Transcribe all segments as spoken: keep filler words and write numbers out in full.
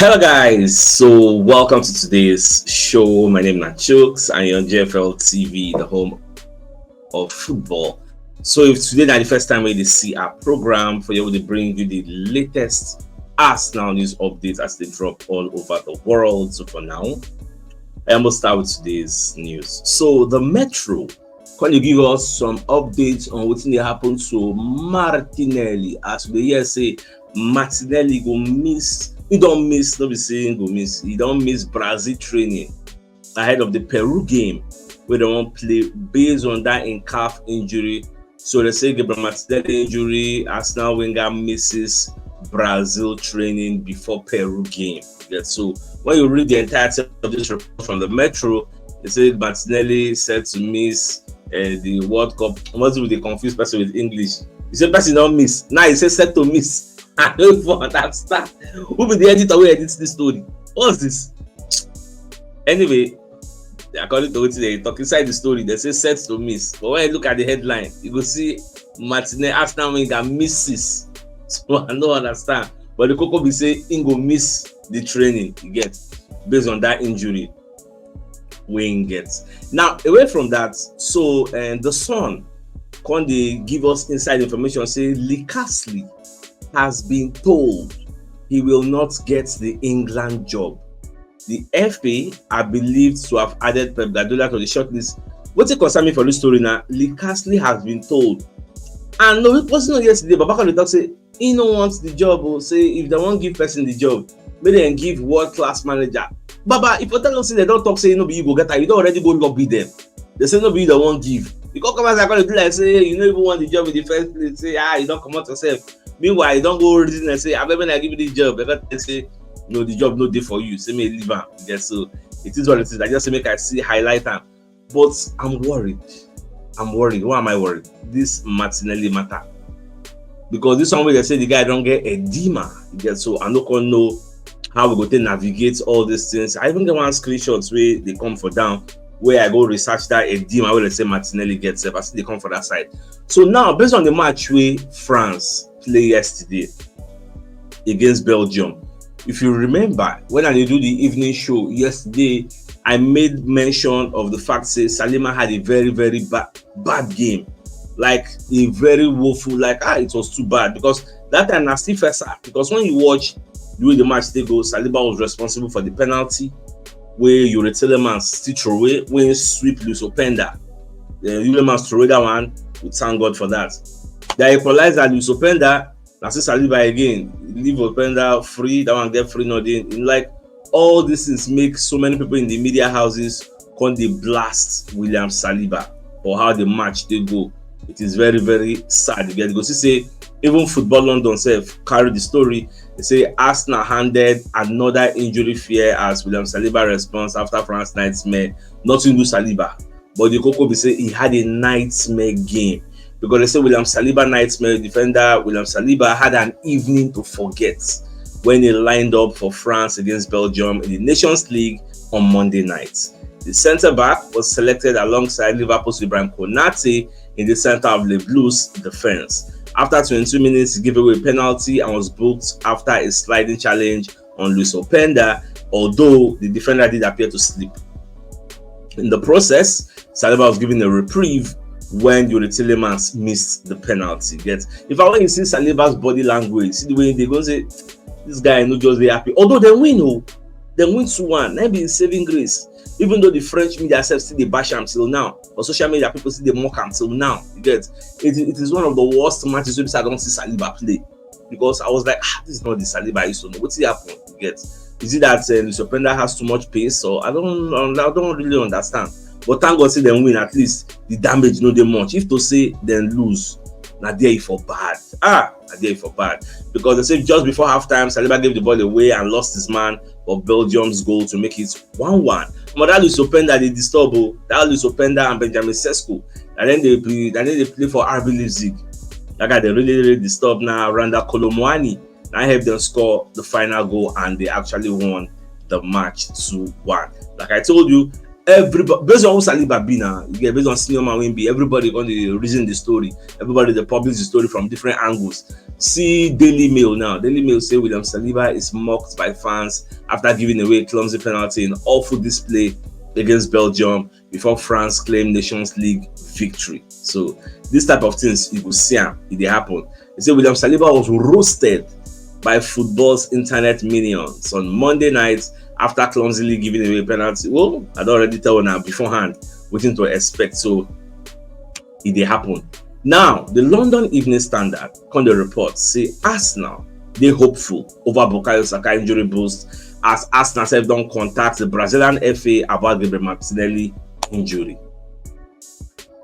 Hello, guys. So, welcome to today's show. My name is Chooks, and you're on J F L T V, the home of football. So, if today is the first time we see our program, for you, we bring you the latest Arsenal news updates as they drop all over the world. So, for now, I must start with today's news. So, the Metro can you give us some updates on wetin dey happen to Martinelli? As we hear say Martinelli go miss, he don miss, no be say he go miss, he don miss Brazil training ahead of the Peru game wey dem wan play based on that in calf injury. So they say Gabriel Martinelli injury, Arsenal winger misses Brazil training before Peru game. Yeah, so when you read the entirety of this report from the Metro, they say Martinelli set to miss uh, the World Cup. What do they confuse person with English? You say person don't miss. Now you say set to miss. I don't even understand. Who be the editor who edits this story? What's this? Anyway, according to what they talk inside the story, they say set to miss. But when you look at the headline, you go see Martinez Arsenal winger misses. So I don't understand. But the Coco be say he go miss the training he get based on that injury wey he get. Now, away from that, so and the Sun come dey give us inside information say Lee Castley has been told he will not get the England job. The F A are believed to have added Pep Guardiola to the shortlist. Wetin concern me for this story now, Lee Castley has been told. And no, we person yesterday, Baba come dey talk say he no wants the job. Oh, say if they won't give person the job, may they give world class manager. Baba, if you tell us say they don't talk, say no be you go get her, you don't already go lobby them. They say no be you that won't give. You come come as I call it like say you no even want the job in the first place. Say ah, you don't come out yourself. Meanwhile, you don't go reason and say I better I give you this job. Because they say no, the job no dey for you. Say me leave am. Yeah, so it is what it is. I just say make I see highlight am. But I'm worried. I'm worried. Why am I worried? This Martinelli matter. Because this one wey they say the guy don't get edema. Yeah, so I no come know how we go to navigate all these things. I even get one screenshot where they come for down where I go research that edema where they say Martinelli gets up. I see they come for that side. So now, based on the match where France play yesterday against Belgium, if you remember, when I do the evening show yesterday, I made mention of the fact say Salima had a very, very bad, bad game, like a very woeful, like ah, it was too bad because that time I still first half. Because when you watch the way the match they go, Saliba was responsible for the penalty where Yuri Telemans still throw away, when sweep Luis Openda. Uh, Telemans throw away that one. We thank God for that. The equalizer, Luis Openda, now see Saliba again. Leave Openda free. That one get free nothing. In like all this is make so many people in the media houses come dey blast William Saliba for how the match they go. It is very, very sad. You get go see say even Football London self carry the story. They say Arsenal handed another injury fear as William Saliba response after France nightmare. Nothing do Saliba. But the Coco be say he had a nightmare game because they say William Saliba nightmare defender William Saliba had an evening to forget when he lined up for France against Belgium in the Nations League on Monday night. The centre back was selected alongside Liverpool's Ibrahim Konate in the centre of Le Blues defence. After twenty-two minutes, he gave away a penalty and was booked after a sliding challenge on Luis Openda, although the defender did appear to slip. In the process, Saliba was given a reprieve when Yuri Telemans missed the penalty. Get if I when you see Saliba's body language, see the way they go say this guy no just dey happy. Although they win, oh, they win two one. That be saving grace. Even though the French media self still dey bash am till now, or social media people still dey mock am till now. You get it, it is one of the worst matches wey be say I don see Saliba play because I was like, ah, this is not the Saliba I used to know. Wetin happen? You get is it that uh, Luis Openda has too much pace, or I don't, I don't really understand. But thank God, say dem win at least the damage no dey much. If to say dem lose, na there e for bad. Ah, na there e for bad because they say just before halftime, Saliba gave the ball away and lost his man for Belgium's goal to make it one one. But that Luis Openda dey disturb o. That Luis Openda and Benjamin Sesko, and then they play, and then they play for R B Leipzig. That guy they really, really disturb now. Randa Kolo Muani now help them score the final goal and they actually won the match two one. Like I told you, Everybody, based on who Saliba be now, you get, based on senior man wey be, everybody going to reason the story. Everybody dey publish the story from different angles. See Daily Mail now. Daily Mail say William Saliba is mocked by fans after giving away a clumsy penalty in awful display against Belgium before France claim Nations League victory. So this type of things, you go see am, e dey happen. They say William Saliba was roasted by football's internet minions on Monday night after clumsily giving away a penalty. Well, I don already tell una beforehand wetin to expect, so e dey happen. Now, the London Evening Standard come dey report say Arsenal dey hopeful over Bukayo Saka injury boost, as Arsenal sef don contact the Brazilian F A about Gabriel Martinelli injury.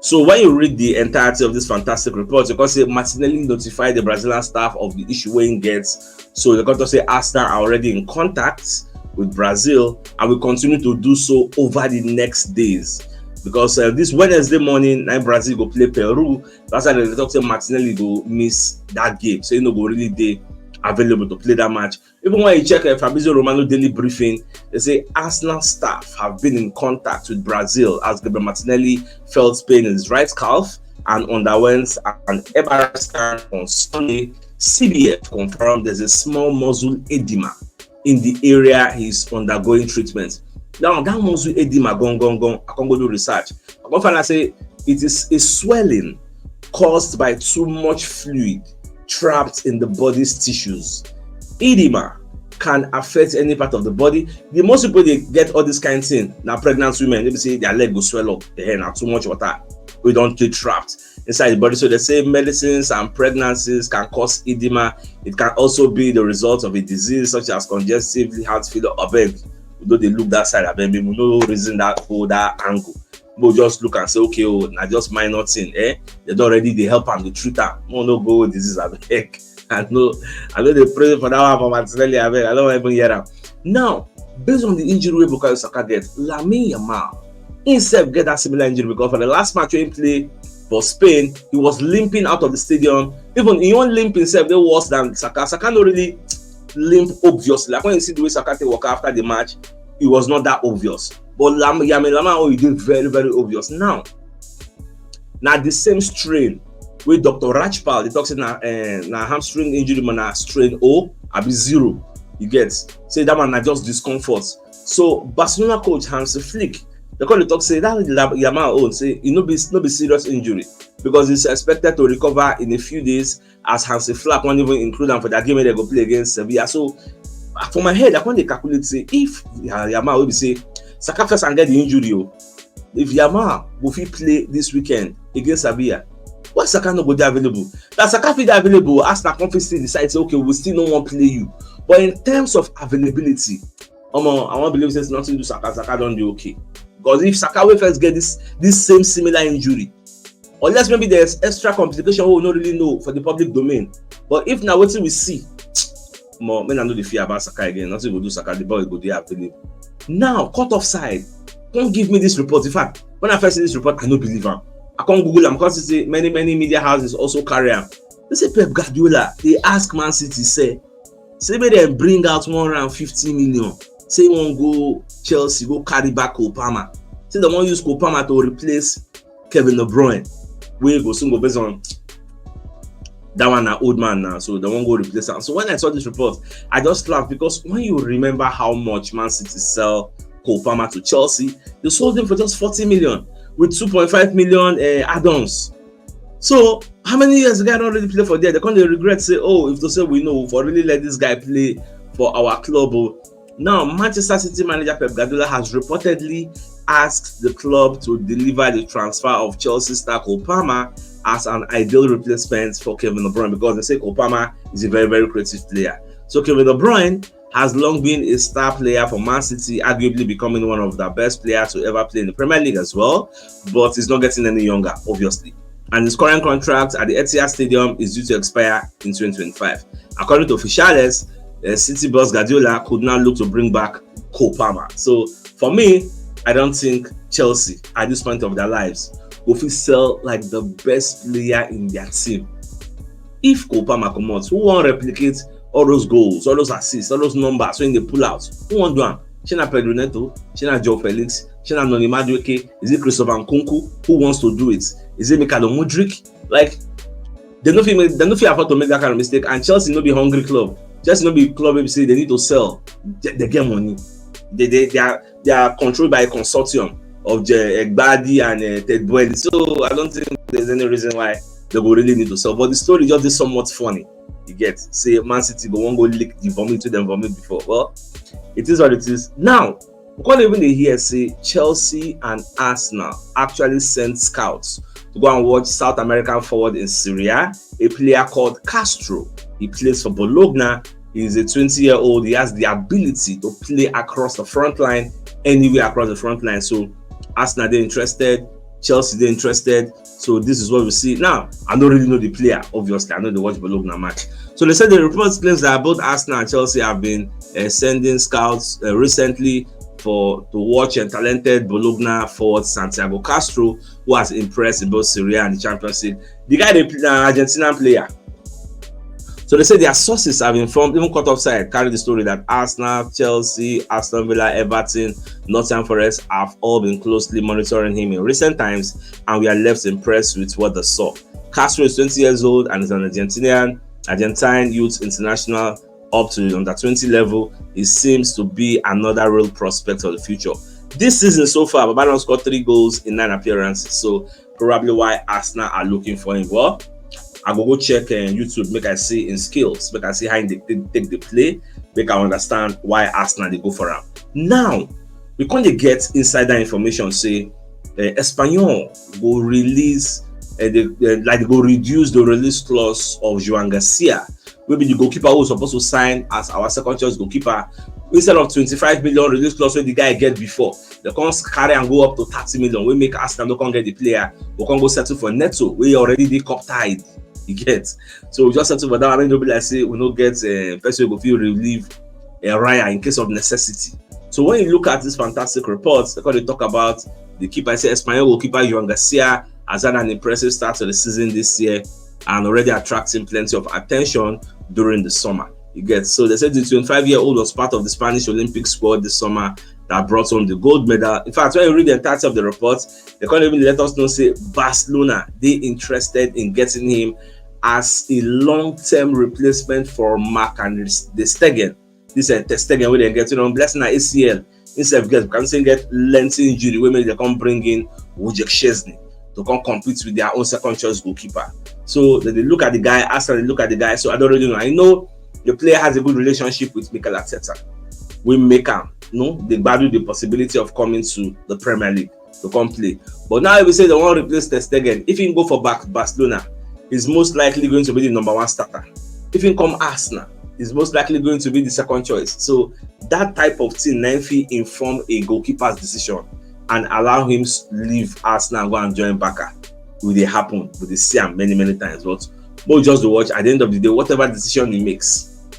So when you read the entirety of this fantastic report, you can say Martinelli notified the Brazilian staff of the issue wey he gets. So they got to say Arsenal are already in contact with Brazil and will continue to do so over the next days. Because uh, this Wednesday morning, na Brazil go play Peru. That's why they talk say Martinelli go miss that game. So he no go really dey available to play that match. Even when you check uh, Fabrizio Romano daily briefing, they say Arsenal staff have been in contact with Brazil as Gabriel Martinelli felt pain in his right calf and underwent an M R I scan on Sunday. C B F confirmed there's a small muscle edema in the area he's undergoing treatment. Now, that muscle edema, gone, gone, gone. I can't go do research. I can't find out say it is a swelling caused by too much fluid trapped in the body's tissues. Edema can affect any part of the body. The most people they get all this kind of thing now, pregnant women, they say their leg will swell up, the hair now too much water, we don't get trapped inside the body. So they say medicines and pregnancies can cause edema. It can also be the result of a disease such as congestive heart failure. Abeg, we no dey look that side. Abeg, we no reason that, go that angle. We just look and say, okay, oh, na just minor thing, eh? They don already dey help am, dey treat am. No, no go disease, abeg. I know, I know they pray for that one for Martinelli, abeg. I don't even hear am. Now, based on the injury wey Bukayo Saka get, Lamine Yamal himself get that similar injury because for the last match wey he play for Spain, he was limping out of the stadium. Even he won't limp himself, they worse than Saka. Saka no really limp obviously. Like when you see the way Saka take walk after the match, it was not that obvious. But Lam Yami Lama, oh, it did very, very obvious. Now, now the same strain with Doctor Rajpal, the doctor na uh, na hamstring injury man na strain O, abi zero. You get, say that one na just discomfort. So Barcelona coach Hansi Flick, they call the talk say that Yamal own say it no be no be serious injury because it's expected to recover in a few days. As Hansi Flick won't even include them for that game they go play against Sevilla. So for my head, I can't calculate say if Yamal will be say Saka first and get the injury, oh, if Yamal will fit play this weekend against Sevilla, why Saka no go dey available? That Saka fit dey available, Arsenal come fit still decide say, okay, we still no wan play you. But in terms of availability, omo, I wan believe say nothing do Saka. Saka don dey okay. Because if Saka wey first get this this same similar injury, unless maybe there's extra complication wey we no really know for the public domain. But if na wetin we see, more men I no dey fear about Saka again. Nothing go do Saka. The boy go dey available. Now, cut off side, come give me this report. In fact, when I first see this report, I no believe am. I come Google am, come see say many, many media houses also carry am. They say Pep Guardiola dey ask Man City say, say make dem bring out one hundred and fifty million. Say he wan go Chelsea, go carry back Cole Palmer. Say they wan use Cole Palmer to replace Kevin De Bruyne, wey go soon go based on that one na old man now, so they wan go replace am. So when I saw this report, I just laugh because when you remember how much Man City sell Cole Palmer to Chelsea, they sold him for just forty million with two point five million uh, add-ons. So how many years the guy don already play for there? They come dey regret say, oh, if to say we know, for really let this guy play for our club. Oh. Now, Manchester City manager Pep Guardiola has reportedly asked the club to deliver the transfer of Chelsea star Cole Palmer as an ideal replacement for Kevin De Bruyne because they say Cole Palmer is a very, very creative player. So Kevin De Bruyne has long been a star player for Man City, arguably becoming one of the best players to ever play in the Premier League as well, but he's not getting any younger, obviously. And his current contract at the Etihad Stadium is due to expire in twenty twenty-five. According to officials, uh, City boss Guardiola could now look to bring back Cole Palmer. So for me, I don't think Chelsea at this point of their lives will fit sell like the best player in their team. If Cole Palmer comot, who wan replicate all those goals, all those assists, all those numbers wey he dey pull out? Who wan do am? Shey na Pedro Neto? Shey na Joao Felix? Shey na Noni Madueke? Is it Christopher Nkunku? Who wants to do it? Is it Mykhailo Mudryk? Like, they no fit make, they no fit afford to make that kind of mistake. And Chelsea no be hungry club. Chelsea no be club wey be say they need to sell. They, they get money. They, they, they are they are controlled by a consortium of Je- Egbadi and uh, Ted Boehly. So I don't think there's any reason why they go really need to sell. But the story just is somewhat funny. You get, say Man City go wan go lick the vomit wey dem vomit before. Well, it is what it is. Now, we can't even dey hear say Chelsea and Arsenal actually sent scouts to go and watch South American forward in Serie A, a player called Castro. He plays for Bologna. He's a twenty year old. He has the ability to play across the front line, anywhere across the front line. So Arsenal dey interested, Chelsea dey interested. So this is what we see. Now, I don't really know the player, obviously. I know they watch Bologna match. So they said the report claims that both Arsenal and Chelsea have been uh, sending scouts uh, recently for to watch a talented Bologna forward Santiago Castro, who has impressed in both Serie A and the Champions League. The guy, the uh, Argentinian player. So they say their sources have informed, even Cut Offside carried the story that Arsenal, Chelsea, Aston Villa, Everton, Nottingham Forest have all been closely monitoring him in recent times, and we are left impressed with what they saw. Castro is twenty years old and is an Argentinian, Argentine youth international up to the under twenty level. He seems to be another real prospect for the future. This season so far, Baba don score three goals in nine appearances. So probably why Arsenal are looking for him. Well, I go go check uh, YouTube, make I see in skills, make I see how they take, take the play, make I understand why Arsenal they go for him. Now, we can't get insider information say uh, Espanyol go release, uh, the, uh, like go reduce the release clause of Joan Garcia, wey be the goalkeeper who was supposed to sign as our second choice goalkeeper. Instead of twenty-five million release clause wey the guy get before, they come carry and go up to thirty million, wey make Arsenal no come get the player, we come go settle for Neto, wey already dey cup tied. You get? So we just settle for that one. Make no be like say we no get uh, person wey go fit relieve uh, Raya in case of necessity. So when you look at these fantastic reports, they come dey talk about the keeper. I say Espanyol goalkeeper Joan Garcia has had an impressive start to the season this year and already attracting plenty of attention during the summer. You get? So they said the twenty-five year old was part of the Spanish Olympic squad this summer that brought home the gold medal. In fact, when you read the entirety of the report, they can't even let us know say Barcelona they interested in getting him as a long-term replacement for Mark and Ter Stegen. This uh, Ter Stegen wey dem get, you know, blessing na A C L. Himself get, can say get lengthy injury wey make dem come bring in Wojciech Szczesny to come compete with their own second choice goalkeeper. So they, they look at the guy, Arsenal they look at the guy. So I don't really know. I know the player has a good relationship with Mikel Arteta. We make am, you know, they value the possibility of coming to the Premier League to come play. But now if we say they want to replace Ter Stegen, if he go for back Barcelona, he's most likely going to be the number one starter. If he come Arsenal, he's most likely going to be the second choice. So that type of thing na fit inform a goalkeeper's decision and allow him leave Arsenal and go and join Barca. Will they happen? Will they see him many, many times? But but just to watch at the end of the day, whatever decision he makes,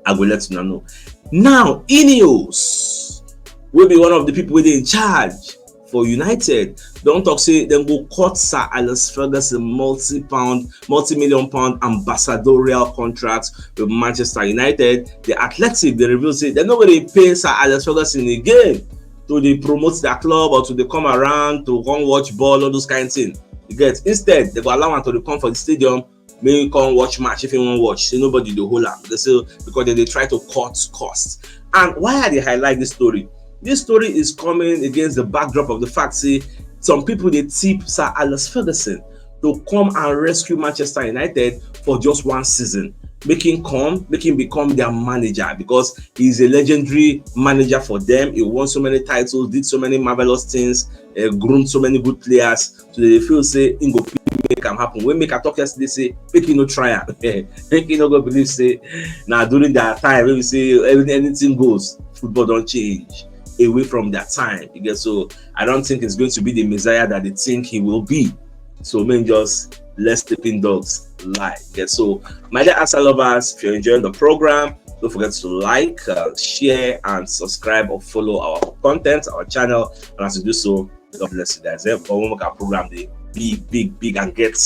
I will let you know. Now, Ineos will be one of the people wey dey in charge for United. Don't talk say then go cut Sir Alex Ferguson multi-pound, multi-million pound ambassadorial contract with Manchester United. The Athletic they reveal say they're not going to pay Sir Alex Ferguson again to they promote their club or to they come around to come watch ball, all those kind of things. You get? Instead, they go allow him to come for the stadium, make him come watch match if he wan watch. Say nobody dey hold am. They say because they dey try to cut costs. And why I dey highlight this story? This story is coming against the backdrop of the fact say some people dey tip Sir Alex Ferguson to come and rescue Manchester United for just one season. Make him come, make him become their manager because he's a legendary manager for them. He won so many titles, did so many marvelous things, uh, groomed so many good players. So they feel say he go fit make am happen. When make I talk yesterday say make he no try am, make he no go believe say now during that time when we say everything, anything goes, football don't change away from that time. You get? So I don't think it's going to be the Messiah that they think he will be. So men just let sleeping dogs lie. You get? So my dear Arsenal lovers, if you're enjoying the program, don't forget to like, uh, share, and subscribe or follow our content, our channel. And as you do so, God bless you guys. Eh? But we make our program the big, big, big, and get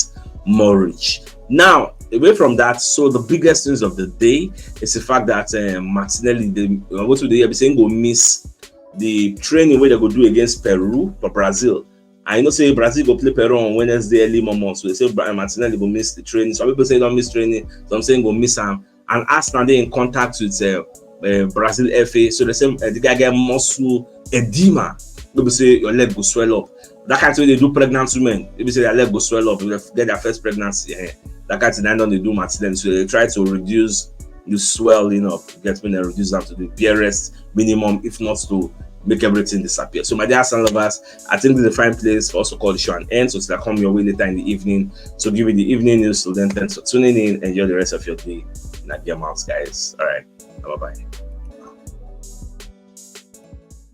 more rich. Now, away from that, so the biggest news of the day is the fact that um, Martinelli, the what we dey hear be saying go miss the training wey dem go do against Peru for Brazil. And you know say Brazil go play Peru on Wednesday early morning, so they say Bra- Martinelli go miss the training. Some people say he don miss training, some say he go miss am. And Arsenal dey in contact with uh, uh, Brazil F A, so they say uh, the guy get muscle edema. No be say your leg go swell up. That kind of thing they do pregnant women. They be say their leg go swell up if they get their first pregnancy. Eh. That kind of thing I know they do Martinelli. So they try to reduce the swelling up, get me reduce am to the barest minimum, if not to make everything disappear. So my dear Arsenal lovers, I think this is a fine place for us to call the show an end. So till I come your way later in the evening. So give it the evening news till then. Thanks for tuning in. Enjoy the rest of your day. Not your mouse, guys. All right. Bye bye.